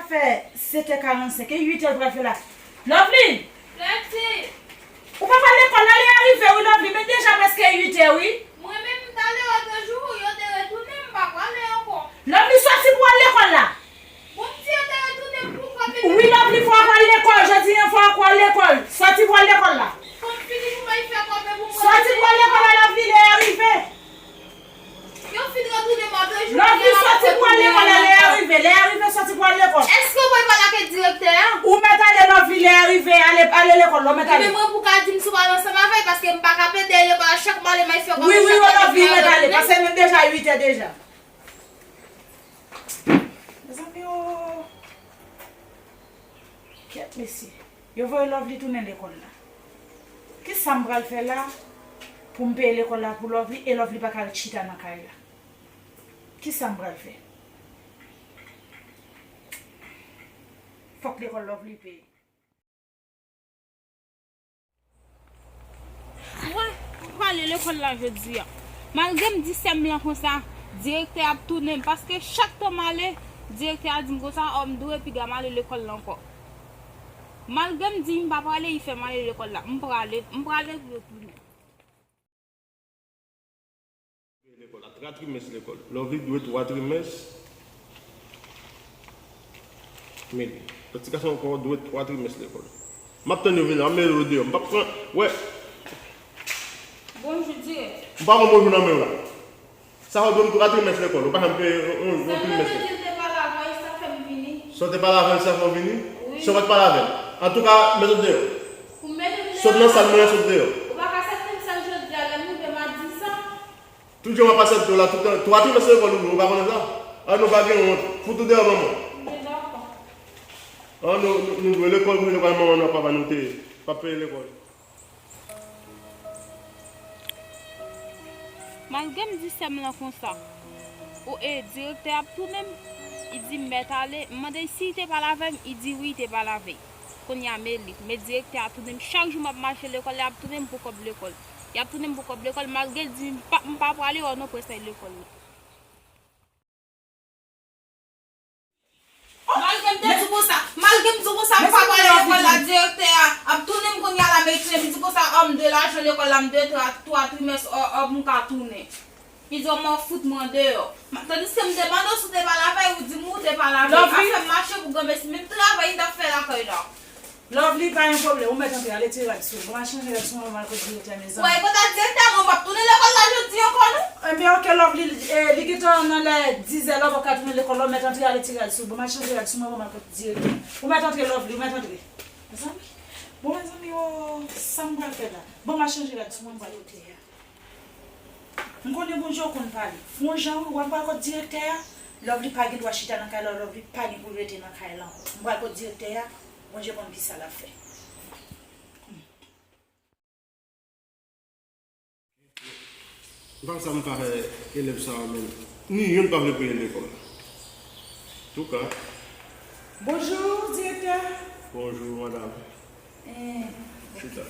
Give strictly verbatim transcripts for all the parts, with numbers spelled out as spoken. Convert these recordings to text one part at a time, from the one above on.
Fè sèt è karannsenk, e uit è l pral fè la. Lovely! Lexi! Ou pa pral lekòl la, lè a rive wi, Lovely, men deja prèske uit è wi. Mwen menm, m t ale lòt jou, yo te retounen, m pa prale ankò. Lovely, sòti pou al lekòl la. Bon, m di yo te retounen pou kòb. Wi, Lovely, fò w al lekòl, jodi a fò w al lekòl. Sòti pou al lekòl la. Fò m fini pou m al fè kòb pou mwen. Sòti pou al lekòl la, Lovely, lè a rive. Yo fin retounen m apre jou. Lòvi, sòti pou al lekòl la, lè a rive, lè a rive, sòti pou al lekòl. Èske w pral pale ak direktè a? Ou mèt ale, Lòvi, lè a rive, ale, ale lekòl la, ou mèt ale. Ebyen, mwen pou ka di m si w pral ansanm avè l, paske m pa ka pede lekòl la, chak m ale, m al fè kòb. Wi, wi, wi, Lòvi, ou mèt ale, paske menm deja uit è deja. Mezanmi, o. Kèt, mesye. Yo voye Lòvi tounen lekòl la. Kisa m pral fè la pou m peye lekòl la pou Lòvi e Lòvi pa ka ret chita nan kay la? Kisa m pral fè? Fòk lekòl Lòvi peye. Wè, m pale lekòl la jodi a. Malgre m di sè m lan konsa, direktè a ap tounen m, paske chak tan m ale, direktè a di m konsa, ò, m dwe piga m ale lekòl la ankò. Malgre m di m pa prale, li fè m ale lekòl la. M prale, m prale pou yo tounen. Lekòl la, twa trimès lekòl. Lòvi dwe twa trimès. Men, lòt ti gason ankò dwe twa trimès lekòl. M ap tann yo vini, m ap mete yo deyò. M p ap pran, wè. Bonjou, direktè. M pa pran bonjou nan men w la. Sa fè w dwe m twa trimès lekòl, ou pa janm peye yon, yon, yon trimès lekòl. Sa mwen te di l te pale avè w, e sa fè m vini. Sa w te pale avè l, sa fè w vini? Wi. Sa w pa t pale avè l? Antouka, mete w deyò. Pou m mete m deyò? Sot nan sal mwen an, sot deyò. Ou pa ka aksepte m sa jodi a, lè m rive m a di sa. Tout jan w ap aksepte w la, tout tan, twa trimès lekòl ou dwe, ou pa konnen sa? An nou pa gen wont, fout ou deyò manman. M te dakò. An nou, nou, nou dwe lekòl, pou lekòl manman nou ak papa nou te ye, p ap peye lekòl. Malgre m di sè m lan konsa, o, e, direktè a ap tounen m, li di m mèt ale, m mande l si li te pale avè m, li di wi, li te pale avè l. Kounye a, men li, men direktè a tounen m. Chak jou m ap mache lekòl, y ap tounen m pou kòb lekòl. Y ap tounen m pou kòb lekòl, malgre l di m pa, m pa prale, o non, prensay lekòl la. Malgre m te di w konsa, malgre m di w konsa, m pa prale lekòl la, direktè a ap tounen m kounye a la, men li tounen m di konsa, o, m dwe lajan lekòl la, m dwe twa, twa trimès, o, o, pou m ka tounen. Li di w, mwen fout mwen deyò. Tandiske m te mande w si w te pale avè l, ou di m ou te pale avè l. Afè m mache pou granmesi, menm travay li t ap fè lakay la. Lovely, pa gen pwoblèm, ou mèt antre, ale tire rad sou ou. Bon, al chanje rad sou mwen, m al kot direktè, mezanmi. Wè, kòm direktè, mwen p ap tounen lekòl la jodi ankò, non. Ebyen, oke, Lovely, eh, li gentan nan lè dizè la, ou p ap ka tounen lekòl la, ou mèt antre, ale tire rad sou ou. Bon, al chanje rad sou mwen, bon, m al kot direktè. Ou mèt antre, Lovely, ou mèt antre. Mezanmi. Bon, mezanmi, o, sa m pral fè la? Bon, m al chanje rad sou mwen, m pral kote a. M konnen Bondye w konn pale. Fè yon jan wi, w ap pral kot direktè a. Lovely pa gen dwa chita nan kay la, Lovely pa gen pou l rete nan kay la ankò. M pral kot direktè a, Bondye konn kisa l ap fè. M pa sa m ka fè elèv sa yo menm. Ni youn pa vle peye lekòl. Touka. Bonjou, direktè. Bonjou, madanm. Eh, chita.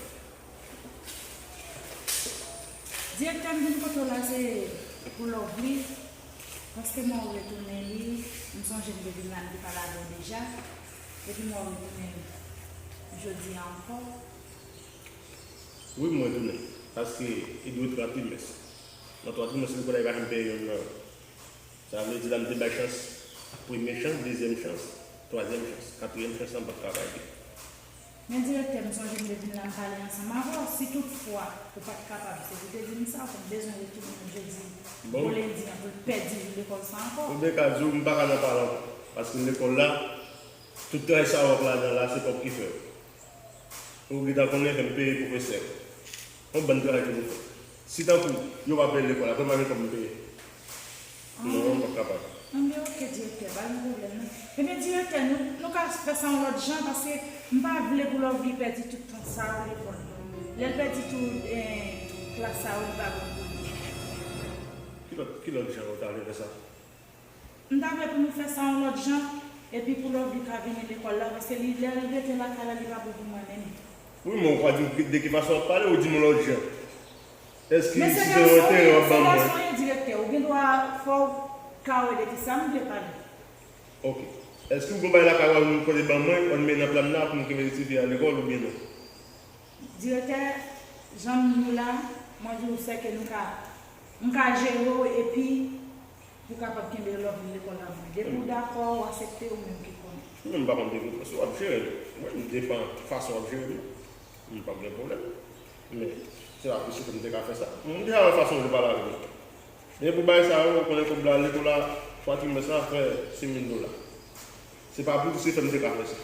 Direktè, m vin kote w la, se pou Lovely, paske m wè w retounen li, m sonje m te vin la, m te pale avè w deja, epi m wè w retounen jodi a ankò. Wi, m retounen, paske li dwe twa trimès. Nan twa trimès, lekòl la, li pa janm peye youn nan yo. Sa vle di la m te bay chans, premye chans, dezyèm chans, twazyèm chans, katriyèm chans la m p ap ka bay li. Men direktè, m sonje m te vin la m pale ansanm avè w. Si toutfwa ou pa t kapab, se pou w te di m sa, ou pa t bezwen retounen jodi, bon, lendi an, pou l pèdi jou lekòl sa ankò. Ou te ka di w m pa ka nan pale ankò, paske lekòl la, tout travay sa w ap ladan la, se kòb ki fè yo. Ou gentan konnen fè m peye pwofesè. Yon bann travay ki pou fè. Si tankou yo pa peye lekòl la, kòman m ap gen kòb m peye? Non, m p ap kapab. Anben, oke, direktè, pa gen pwoblèm, non. Ebyen, direktè, nou, nou ka fè sa yon lòt jan, paske m pa vle pou Lovely pèdi tout tan sa yo lekòl. Lè l pèdi tou, eh, klas sa yo, li pa bon pou li. Ki lòt, ki lòt jan ou ta vle fè sa? M ta vle pou nou fè sa yon lòt jan, epi pou Lovely ka vini lekòl la, paske li, lè l rete lakay la, li pa bon pou mwen menm. Wi, men ou ka di m de ki fason w ap pale, ou di m yon lòt jan. Èske si se yon enterè w ap ban mwen? Men se gason, se gason, wi, direktè. Ou gen dwa, fò w klè de kisa m vle pale. Oke. Èske w gen bagay lakay ou, ou kote ban mwen, ou mennen nan plan nan pou m kenbe ti fi a lekòl oubyen non? Direktè, jan m di w la, mwen di w sè ke nou ka, m ka jere w epi pou w kapab kenbe Lovely lekòl la mwen. Depi w dakò, w aksepte, ou menm ki konnen. Mwen menm m pa konn depi w panse w ap jere l. Mwen m depan fason w ap jere m nan. M p ap gen pwoblèm. Men, se pa pou sou ke m te ka fè sa. M deja wè fason yo pale avè m. Men pou bagay sa yo, ou konnen kòb la, lekòl la, twa trimès la, fè sis mil dola. Se pa pou se fè m te ka fè sa.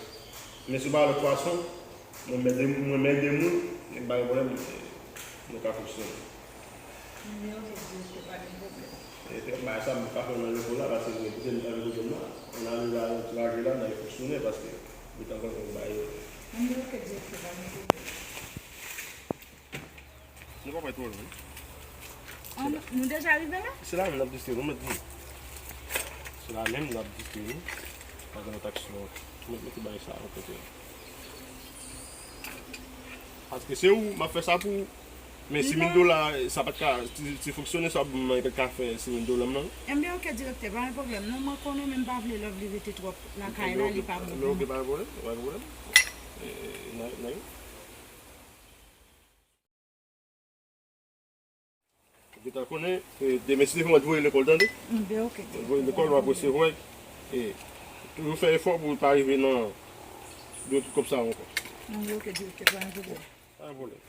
Men sou bagay lòt fason, mwen m ede, mwen m ede moun, men pa gen pwoblèm, nou ka fonksyone. Nimewo ke di yo ke pa gen pwoblèm. E, bagay sa, m pa fè nan lekòl la, paske mwen kite m nan lekòl la. Ann ale la, ankouraje la, nan fonksyone, paske li t ankò yon bagay. Nimewo ke di yo ke pa gen pwoblèm. Nou pa pral twò lwen. An, nou deja rive la? Se la menm n ap diskite, nou mèt vini. Se la menm n ap diskite, nou. Pa gen lòt aksyon. Nou mèt mete bagay sa yon kote. Paske se ou, m ap fè sa pou ou. Men sis mil dola, sa pa t ka, ti, ti fonksyone sa, mwen pa t ka fè sis mil dola m nan. Enben, oke, direktè, pa gen pwoblèm. Non, mwen konnen, men m pa vle Lovely rete twòp lakay la, li pa bon pou mwen. Oke, pa gen pwoblèm, pa gen pwoblèm. E, nan, nan. Ou gentan konnen, e, demen, si Bondye vle, m ap voye lekòl, tande? M, ben, oke. M ap voye lekòl, w ap resevwa, e, toujou fè efò pou w pa rive nan dwe tout kòb sa ankò. M, ben, oke, direktè, pa gen pwoblèm. Pa gen pwoblèm.